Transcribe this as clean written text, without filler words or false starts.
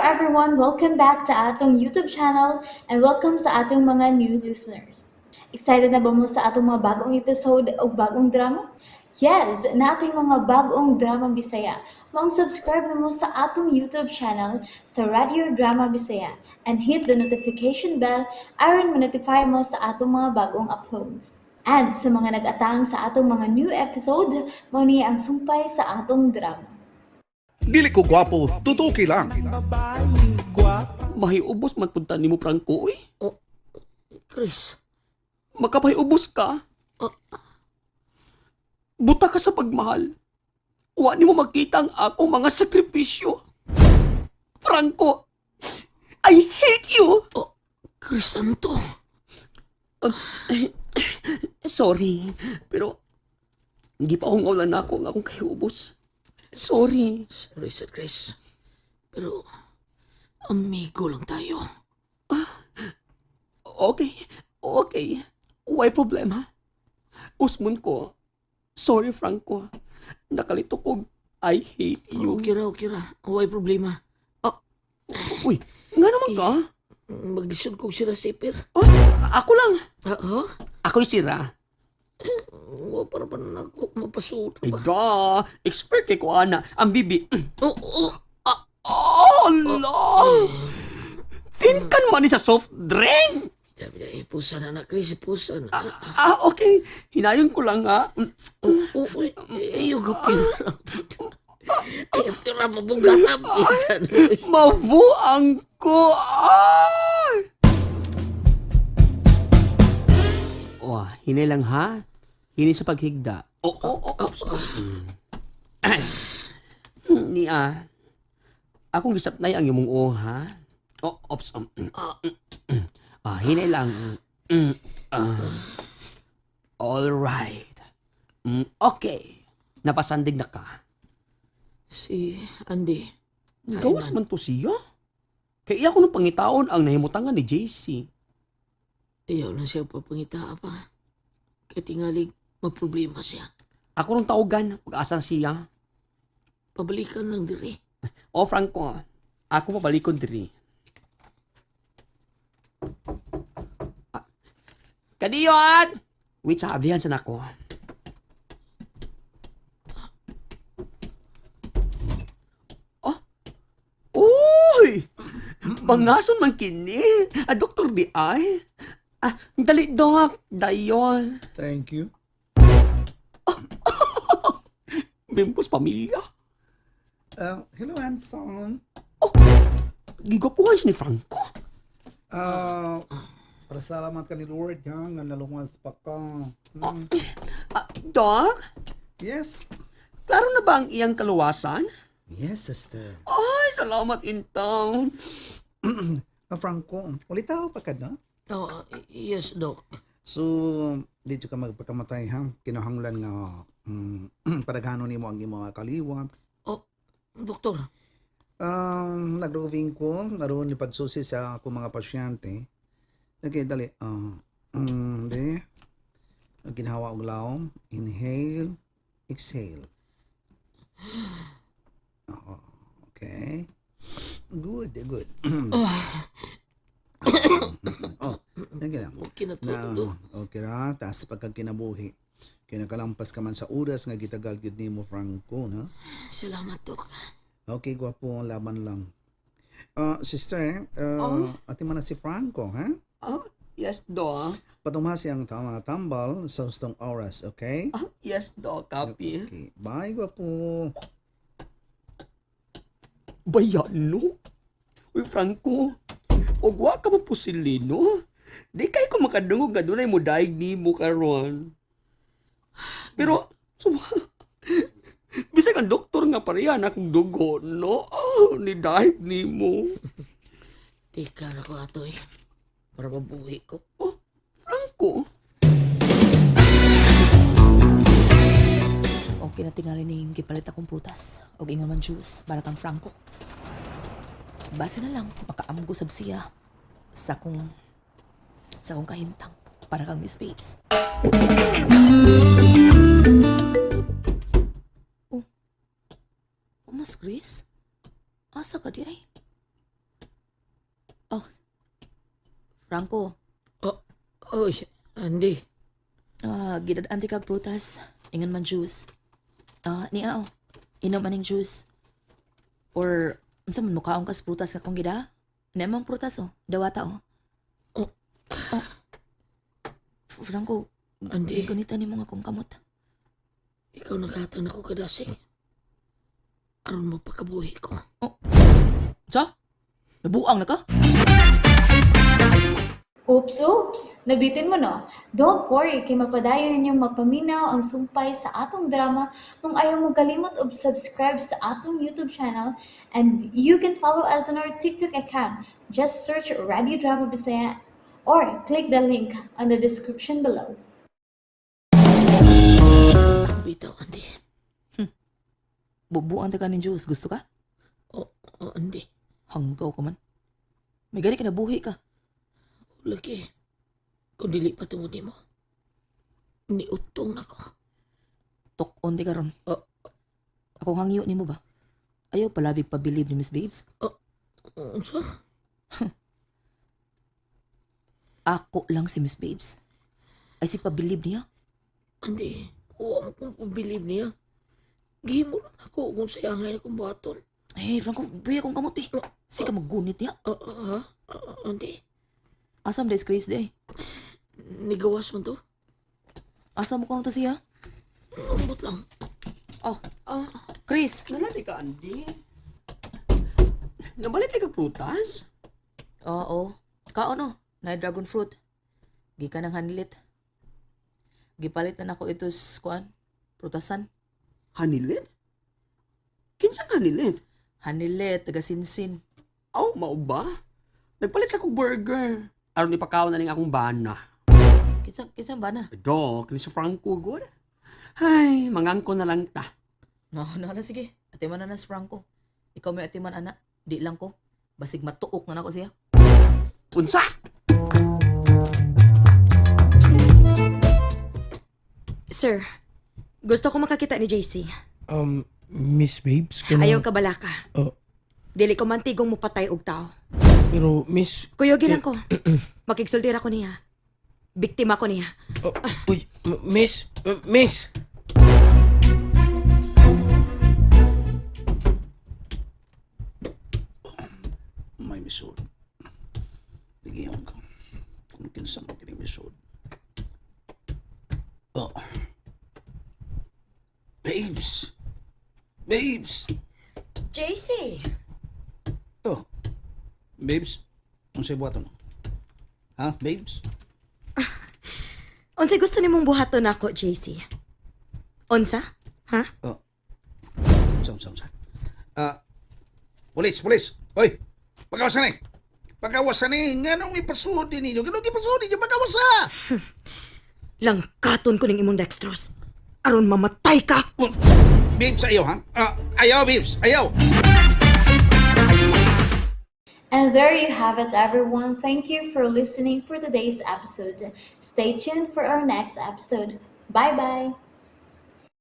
Everyone! Welcome back to atong YouTube channel and welcome sa atong mga new listeners. Excited na ba mo sa atong mga bagong episode o bagong drama? Yes, naa tay mga bagong drama Bisaya. Maong subscribe na mo sa atong YouTube channel sa Radio Drama Bisaya and hit the notification bell aron ma-notify mo sa atong mga bagong uploads. And sa mga nag-atang sa atong mga new episode, mao ni ang sumpay sa atong drama. Dili ko gwapo, tutuki lang. Mahiubos man punta nimo, Franco, uy. Oh, Chris. Makapahiubos ka. Oh. Buta ka sa pagmahal. Wa nimo makita ang akong mga sakripisyo. Franco, I hate you. Oh, Crisanto. Sorry, pero hindi pa akong na ako ang akong kahiubos. Sorry. Sorry, Sir Chris. Pero, amigo lang tayo. Okay. Way problema. Usmon ko. Sorry, Franco. Nakalito ko. I hate you. Okay ra, okay ra. Way problema. Uy, nga naman ka? Maglisod kog sira siper. Oh, ako lang. Ha? Ha? Ako'y sira. Wa para pa na ako mapasuot Ay, pa. da. Expert kay ko, ana. Ang bibi. Oh, oh. Oh, la! Tinkan man ni sa soft drink. Sabi na, ipusan na na, Chris, ipusan. Ah, ah, okay. Hinayon ko lang, ha. Oh, uy, ayaw ka pira. Ay, pira, mabugata. Bisan, uy. Mabuang ko. Ay! Oh, hinay lang ha. Hinay sa paghigda. Oh, ops, ops. Ni ah. Akong gisapnay ang imong uong ha. Oh, ops. Ah, hinay lang. Ah. All right. Okay. Napasandig na ka. Si Andy. Gawas man to siya. Kaya iya ko nung pangitaon ang nahimutangan ni JC. Ayaw na siya papangita pa. Kaya tingalig, maproblema siya. Ako nung tawagan, pag-asa siya. Pabalikan lang diri. O Franco, ako pabalikon diri. Ah, Kadiyon! Wait sa ablihan sa nako. Oh! Uy! Bangason man kini. Ah, Doktor di ay. Ah, dali dok. Dayon. Thank you. Bimbos pamilya. Hello, handsome. Gigapuhan siya ni Franco. Para salamat ka ni Lord, ha? Nga nalungas pa ka. Ah, Doc, Yes. klaro na ba ang iyang kaluwasan? Yes, sister. Ay, salamat in town. Franco, ulitaw pa ka na? Oh, yes, Doc. So, dito ka magpakamatay, ha? Kinahanglan nga padaghano nimo ang imong mga kaliwat. Oh, doktor. Nagroving ko, naroon ni pagsusi sa akong mga pasyente. Okay, dali. Di. Ginhawa og lawom. Inhale, exhale. Oo, okay. Good, good. Oh, okay lang. Okay na to, Na, Doc. okay ra, taas pagkakinabuhi. Kinakalampas ka man sa oras nga gitagal gyud nimo, Franco, no? Salamat, Doc. Okay, gwapo, laban lang. Sister, ati man na si Franco, ha? Ah, yes, Doc. Patumha siyang tama tambal sa hustong oras, okay? Ah, yes, Doc. Copy. Okay, bye, gwapo. Bayan, no? Uy, Franco, og wa ka man pusilino. Di kay ko makadungog nga dunay mo daig nimo karon. Pero, suma, bisag ang doktor nga pareha na akong dugo, no? Oh, ni daig nimo. Tika na ko atoy. Para mabuhi ko. Oh, Franco. Okay na tingali ning gipalit akong putas og ingon man juice para kang Franco. Base na lang makaamgo sab siya sa akong kahimtang para kang Miss Babes. Oh. Oh, Mas Chris? Asa ka di ay? Franco, Oh, oh, Andy. ah, gidad-an ti kag prutas. Ingon man juice. Ah, niya oh. Inom aning juice. Or, unsa man mukaon kas prutas nga kong gida? Niya mang prutas oh. Dawata oh. Oh. Oh. Franco, Andy. gigunita ni mo nga kong kamot. Ikaw naghatag na ko kadasig. Aron mo pagkabuhi ko. Sa? Nabuang na ka? Oops, oops! Nabitin mo no? Don't worry, kay mapadayon ninyong mapaminaw ang sumpay sa atong drama kung ayaw mo kalimot og subscribe sa atong YouTube channel, and you can follow us on our TikTok account. Just search Radio Drama Bisaya or click the link on the description below. Bitaw, Andy. Bubuan ta ka ning juice. Gusto ka? Oh, oh, Andy. Hanggaw ka man. May gani ka nabuhi ka. Lagi. Kung dili pa tungod nimo. Niutong na ko. Tok-on di ka ron. Oh. Ako hangyo nimo ba? Ayaw palabig pabilib ni Miss Babes. Unsa? Ako lang si Miss Babes. Ay si pabilib niya. Andy, uwa mo kong pabilib niya. Gihimo lang ako kung sayangay na kong buhaton. Eh, Franco, buya kong kamot eh. Si ka maggunit niya. Ah, ah, ha? Ah, Andy, Asam da is Chris day. nigawas man to. Asa mo ko to siya? Ambot lang. Oh, Chris. Nalali ka, Andy. Nabalit ka prutas? Oo. Kaon oh, na dragon fruit. Gikan ng hanilit. Gipalit na nako ito sa kuan, prutasan. Hanilit? Kinsang hanilit? Hanilit, taga sinsin. Aw, mao ba? Nagpalit sa kong burger. Aron ipakaon na ning akong bana. Kinsa kinsa ba na? Dok, ni si Franco good. Ay, mangangko na lang ta. No, nala sige. Atiman na na si Franco. Ikaw may atiman ana. Di lang ko. Basig matuok na nako siya. Unsa? Sir, gusto ko makakita ni JC. Miss Babes, kano- Ayaw ka balaka. Oh. Dili ko mantigong mupatay og tao. Pero, Miss. Kuyogin lang ko. Makigsultira ko niya. Biktima ko niya. Oh, uy, Miss, Miss! May misod. Ligiyon ko. Kung kinsa mo kining misod. Oh. Babes! Babes! JC! Oh. Babes, unsay buhaton mo? Ha, babes? Unsay gusto nimong buhaton nako, JC? Unsa? Ha? Oh. Unsa, unsa, unsa. Ah, pulis, pulis. Hoy, pagawasan ni. Pagawasan ni. Nganong ipasudi ninyo? Nganong ipasudi ninyo? Pagawasa! Langkaton ko ning imong dextrose. Aron mamatay ka! Oh, babes, ayaw, ha? Ah, ayaw, babes, ayaw! And there you have it, everyone. Thank you for listening for today's episode. Stay tuned for our next episode. Bye bye.